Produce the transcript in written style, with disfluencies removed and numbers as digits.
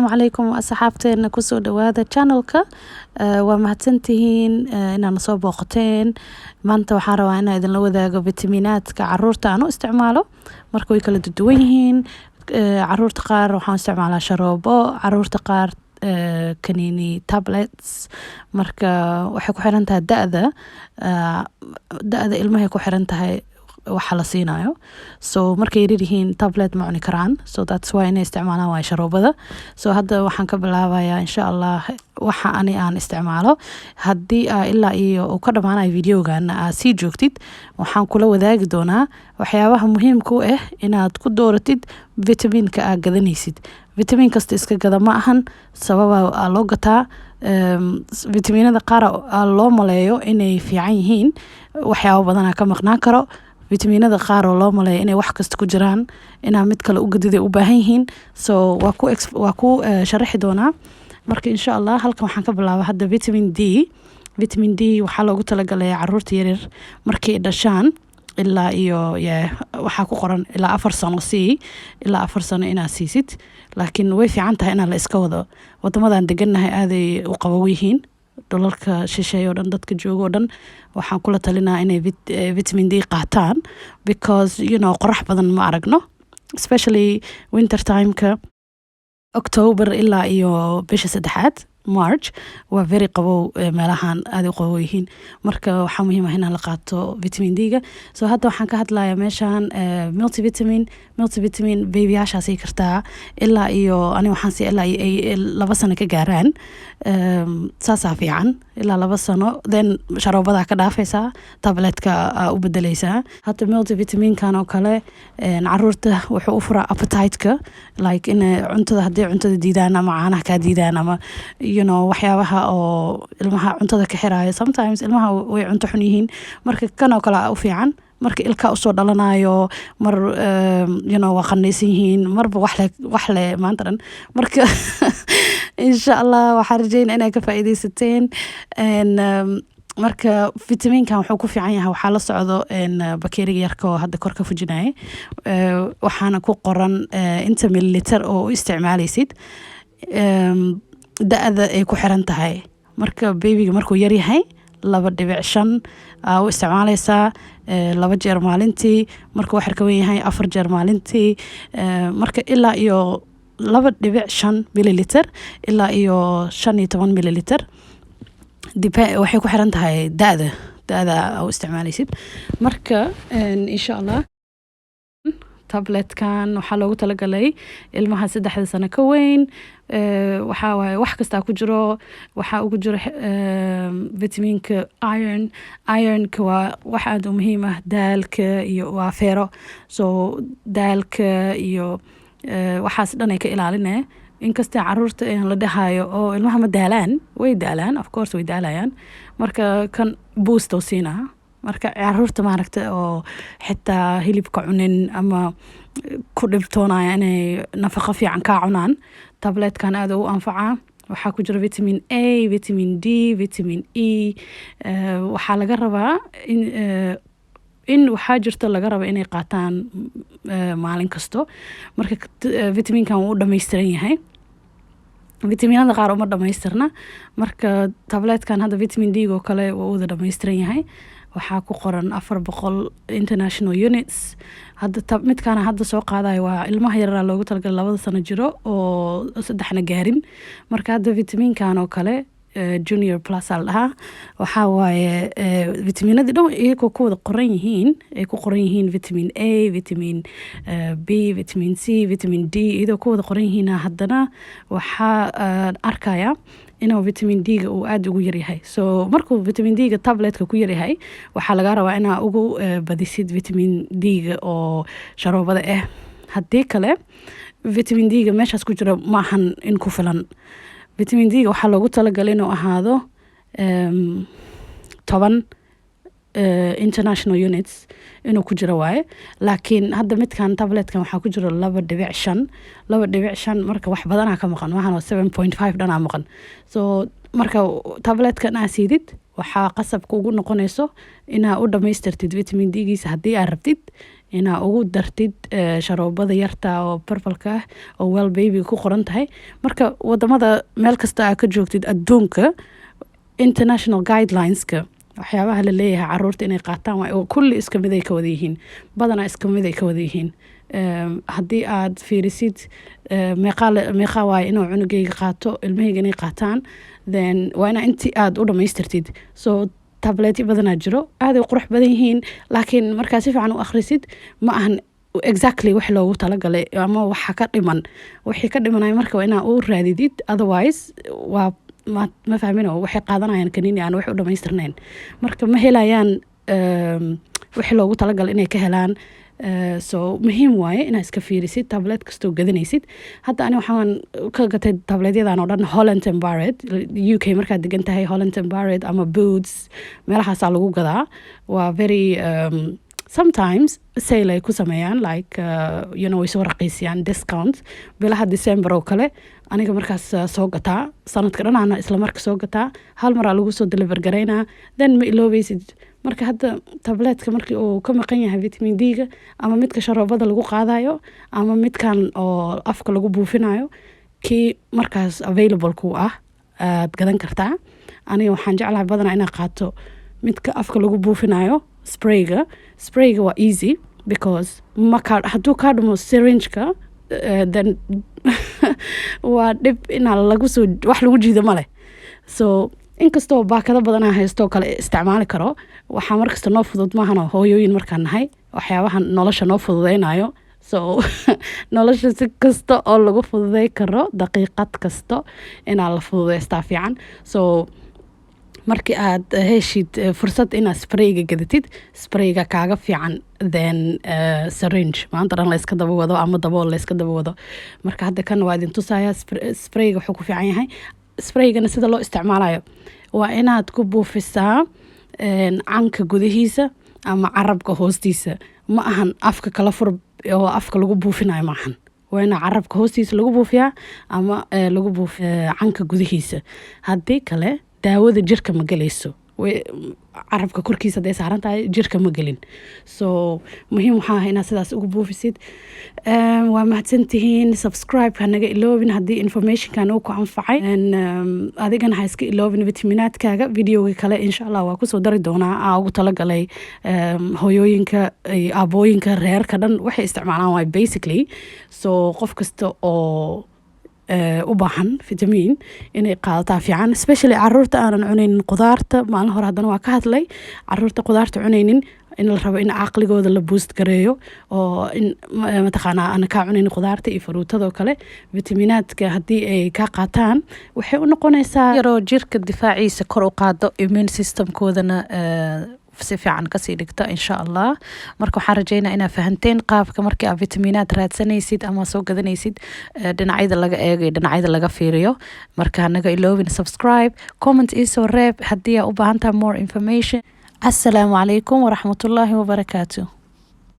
Calaykum asxaabteena, kusoo dhawaada channelka. Waa mahadsantihiin inaad soo booqateen. Maanta waxaan rabaa inaan idinla wadaago vitaminaadka caruurta aan u isticmaalo. Marka way kala duwan yihiin. Caruurta qaar waxaan isticmaalaa sharoobo, caruurta qaar kaniini, tablets. Marka waxay ku xiran tahay da-da, da-da ilmahay ku xiran tahay waxa la siinayo. So markay yaryar yihiin tablet ma cuni karaan, so that's why inay isticmaalaan waay sharoobada. So hadda waxaan ka bilaabayaa, insha Allah, waxa ani aan isticmaalo. Haddii aa ilaa iyo uu ka dhamaanayo videogan aad sii joogtid, waxaan kula wadaagi doonaa waxyaabaha muhiimka u ah inaad ku dooratid vitaminka aad gadanaysid. Vitamin kasta iska gada ma ahan, sababa aa loo gataa. Vitaminada qaar aa loo maleeyo inay fiican yihiin, waxyaabo badanaa ka maqnaan karo. Vitaminada qaar oo loo maleeyo inay wax kasta ku jiraan, inaa mid kale u gadiday u baahan yihiin. So waa ku sharaxi doonaa. Marka, insha Allah, halkan waxaan ka bilaaba hadda vitamin D. Vitamin D waxaa loogu talagalay caruurta yaryar markay dhashaan ilaa iyo waxaa ku qoran ilaa 4 sano sii, ilaa 4 sano inaad siisid. Laakiin way fiican tahay inaa la iska wado. Wadamadan degannahay aaday u qabow yihiin. Dhulalka shisheeye oo dhan dadka joogo oo dhan waxaan kula talinaa inay vitamin D qaataan, because qorax badan ma aragno, especially winter timeka, October ilaa iyo bisha saddexaad, March, waa very qabow. Meelahan aaday u qabow yihiin. Marka waxaa muhiim ah inaan la qaato vitamin D-ga. So hadda waxaan ka hadlayaa meeshan multivitamin. Multivitamin babyyaashaa sii kartaa ilaa iyo, ani waxaan sii ilaa iyo ay 2 sano ka gaaraan. Saasaa fiican, ilaa 2 sano, then sharoobadaa ka dhaafaysaa, tabletka aa u bedeleysaa. Hadda multivitaminkan oo kale caruurta wuxuu u furaa appetite-ka, like in cuntada, haddii cuntada diidaan ama caanaha kaa diidaan ama waxyaabaha oo ilmaha cuntada ka xiraayo. Sometimes ilmaha way cunto xun yihiin, marka kan oo kale aa u fiican. Marka ilka usoo dhalanayo mar, waa qanaysan yihiin marba, waxle waxle maanta dhan. Marka, insha Allah, waxaan rajeynaya inay ka faa'iidaysateen. Marka vitaminkan wuxuu ku fiican yahay, waxaa la socdo bakeeriga yarka oo hadda kor ka fujinaya. Waxaana ku qoran inta milliliter oo u isticmaalaysid, da-da ay ku xiran tahay. Marka babyga markuu yaryahay 2.5 aa u isticmaaleysaa laba jeer maalintii. Markuu waxyar ka weyn yahay, afar jeer maalintii. Marka ilaa iyo 2.5 milliliter ilaa iyo 15 milliliter, waxay ku xiran tahay da-da aa u isticmaaleysid. Marka, insha Allah, tabletkan waxaa loogu talagalay ilmaha 3da sano ka weyn. Waxaa waaye wax kastaa ku jiro. Waxaa ugu jiro vitaminka iron. Ironka waa wax aada u muhiim ah, daalka iyo waa feero, so daalka iyo waxaas dhan ay ka ilaaline. Inkasta caruurta la dhahayo oo ilmaha ma daalaan, way daalaan, of course way daalayaan. Marka kan boost oo siinaa. Marka caruurta maaragta oo xitaa hilibka cunin ama ku dhibtoonaya inay nafaqo fiican kaa cunaan, tabletkan aada u anfacaa. Waxaa ku jira vitamin A, vitamin D, vitamin E. Waxaa laga rabaa in waxaa jirto laga raba inay qaataan maalin kasto. Marka vitaminkan wuu u dhameystiran yahay, vitaminada qaar uma dhamaystirna. Marka tabletkan hadda vitamin D oo kale waa wada dhameystiran yahay. Waxaa ku qoran 400 international units. Hadda midkaana hadda soo qaadayo waa ilmaha yaraa loogu talagalay, 2da sano jiro oo 3na gaarin. Marka hadda vitaminkan oo kale, Junior Plus aa la dhahaa, waxaa waaye vitaminadii dhan iyagoo ku wada qoran yihiin, ay ku qoran yihiin vitamin A, vitamin B, vitamin C, vitamin D, iyadoo ku wada qoran yihiin, haddana waxaa arkaya inuu vitamin D-ga uu aada ugu yaryahay. So markuu vitamin D-ga tabletka ku yaryahay, waxaa laga rabaa inaa ugu badisid vitamin D-ga oo sharoobada ah. Haddii kale vitamin D-ga meeshaas ku jira maahan in ku filan. Vitamin D-ga waxaa loogu talagalay inuu ahaado 10 international units inuu ku jiro waaye. Laakiin hadda midkan tabletkan waxaa ku jiro 2.5, 2.5. Marka wax badanaa ka maqan, waxaan waa 7.5 dhanaa maqan. So marka tabletkan aa siidid, waa Waxaa qasab kugu noqonayso inaa u dhamaystirtid vitamin D-giisa haddii aad rabtid inaa ugu dartid sharoobada yarta oo purple-ka ah oo Well Baby ku qoran tahay. Marka wadamada meel kasta aad ka joogtid adduunka, international guidelines-ka, waxyaabaha la leeyahay caruurta inay qaataan waa kulli iska mid ay ka wada yihiin, badanaa iska mid ay ka wada yihiin. Haddii aad fiirisid meeqaa meeqaa waaye inuu cunugayga qaato, ilmahayga inay qaataan, then waa inaa intii aad u dhamaystirtid. So tabletyo badanaa jiro, aaday qurux badan yihiin, laakiin markaa si fiican u akhrisid, ma ahan exactly wax loogu talagalay ama waxa ka dhiman. Wixii ka dhimanaya marka waa inaa u raadidid, otherwise waa ma fahmino, waxay qaadanayaan kaniini aan wax u dhamaystirnayn. Marka ma helayaan wixii loogu talagalay inay ka helaan. So muhiim waaye inaad iska fiirisid tablet kastoo gadanaysid. Hadda ani waxaan ka gatay tabletyadan oo dhan Holland and Barrett UK. Markaad degan tahay, Holland and Barrett ama Boots, meelahaasaa lagu gadaa. Waa very sometimes sale ay ku sameeyaan, like way soo raqiisiyaan, discount bilaha December oo kale. Aniga markaas soo gataa, sanadka dhan ana isla marka soo gataa, hal maraa lagu soo deliver garaynaa, then ma iloobeysid. Marka hadda tabletka markii uu ka maqan yahay vitamin D-ga, ama midka sharoobada lagu qaadayo ama midkan oo afka lagu buufinayo, kii markaas available ku ah aad gadan kartaa. Aniga waxaan jeclahay badanaa inaad qaato midka afka lagu buufinayo, sprayga. Sprayga waa easy because maka hadduu kaa dhumo syringeka, then waa dhib inaa lagu soo wax lagu jiido male. So inkastoo baakado badanaa haystoo kale isticmaali karo, waxaa markasta noo fudud maahano hooyooyin markaan nahay waxyaabaha nolosha noo fududeynayo. So nolosha si kasta oo lagu fududey karo, daqiiqad kasta inaa la fududeystaa fiican. So markii aad heshid fursad inaad sprayga gadatid, sprayga kaaga fiican then syringe maanta dhan layska daba wado ama dabool layska daba wado. Marka hadda kan waa idin tusaya. Sprayga wuxuu ku fiican yahay, spraygana sida loo isticmaalayo waa inaad ku buufisaa canka gudihiisa ama carabka hoostiisa. Ma ahan afka kala fur oo afka lagu buufinayo, ma ahan. Waa inaa carabka hoostiisa lagu buufiyaa ama lagu buufiya canka gudihiisa. Haddii kale daawada jirka ma gelayso. Carabka korkiisa hadday saaran tahay, jirka ma gelin. So muhiim waxaa ah inaad sidaas ugu buufisid. Waa mahadsantihiin. Subscribe ha naga iloobin haddii informationkan uu ku anfacay. Adigana ha iska iloobin vitaminaadkaaga. Videoga kale insha Allah waa kusoo dari doonaa aa ugu talagalay hooyooyinka iyo aabooyinka, reerka dhan waxay isticmaalaan waay basically. So qof kasta oo u baahan vitamin inay qaadataa fiican, especially caruurta aanan cunaynin qudaarta. Maalin hore haddana waa ka hadlay caruurta qudaarta cunaynin, in la rabo in caqligooda la boost gareeyo oo in mataqaanaa ana kaa cunaynin qudaarta iyo faruutadoo kale, vitaminaadka haddii ay kaa qaataan waxay u noqonaysaa yaroo jirka difaaciisa kor u qaado, immune systemkoodana si fiican kasii dhigta insha Allah. Marka waxaan rajeynaa inaad fahanteen qaabka markii aad vitaminaad raadsanaysid ama soo gadanaysid, dhinacyada laga eego iyo dhinacyada laga fiiriyo. Marka hanaga iloobin subscribe, comment iisoo reeb haddii aa u baahan tahay more information. Asalaamu calaykum waraxmatullaahi wabarakaatu.